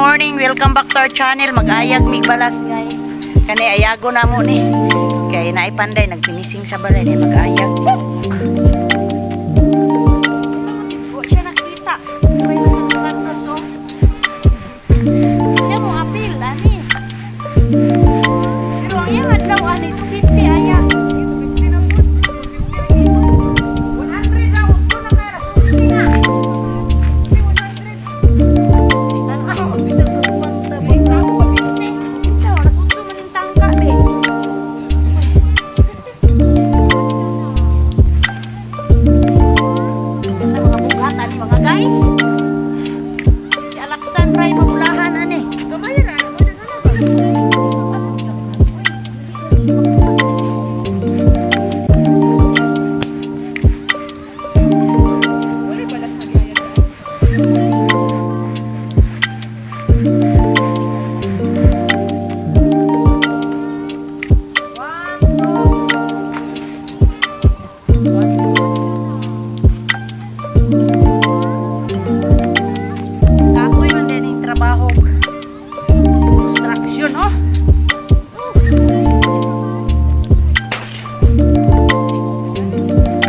Morning. Welcome back to our channel. Mag-ayag mig balas, guys. Kani ayago na mo ni. Kay naay panday nagfinishing sa balay ni mag-ayag. Wa siya nakita. May nakastatus, oh. Siya mo apil ani. Pero ang iyang adlaw ani 250 aya. 100 na, huwag ko na kaya, susi na. Tanaw, pinagkukwanta ba? Ito, alas 8 man yung tangka, be. Sa mga bughat, ani mga guys. Si Alexandra ay mamulahan, ani. Gamay na, mo na na. Wala pala sa biyaya. One, two. Kapoy man din yung trabaho. Construction, oh.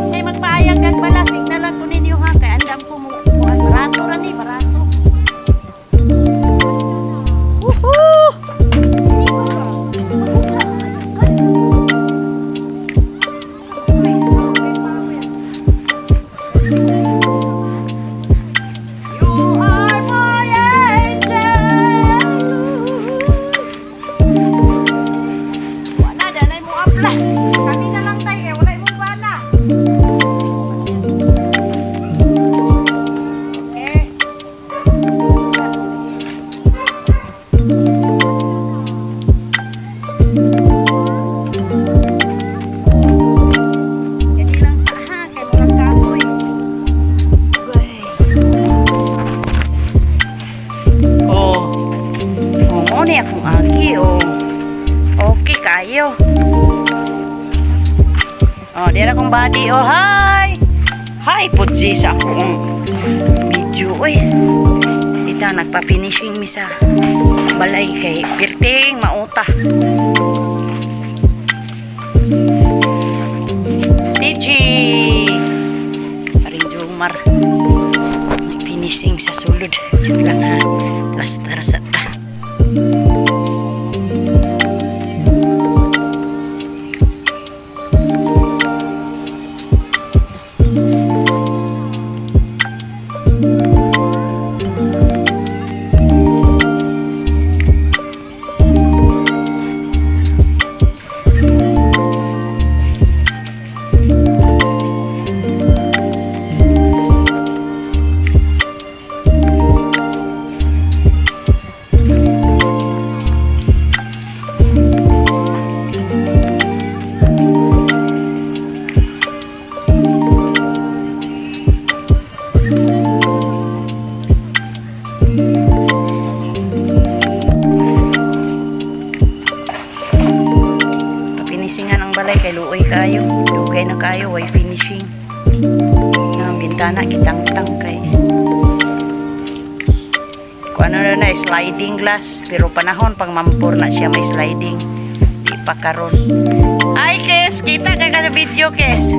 Say magpaayag kag bala, signalan ko ninyo ha kay andam ko mo kuan barato ra ni, barato. Woohoo! You are my angel. Wala, danay mo apla. Kami na lang tayo eh, wala imong bana. Okay. Kani lang sa ha, kay murag kapoy. Uy. Oh. Oh, mo ni akong agi, oh. Okay kayo. Oh, dira akong body, oh. Hi. Hi pud si sa akong video, oy. Ita nagpa-finishing mi sa balay kay pirting mauta. CG Paring Jomar nag-finishing sa sulod. Diyan lang ha. Plaster sa ta. Papinishingan ang balay kay luoy kayo. Dugay na kayo, way finishing. Nga ang bintana gitangtang kay kung ano na na, sliding glass. Pero panahon pang mampor na siya may sliding. Di pa karon. Ay, Kes! Kita ka ka sa video, Kes!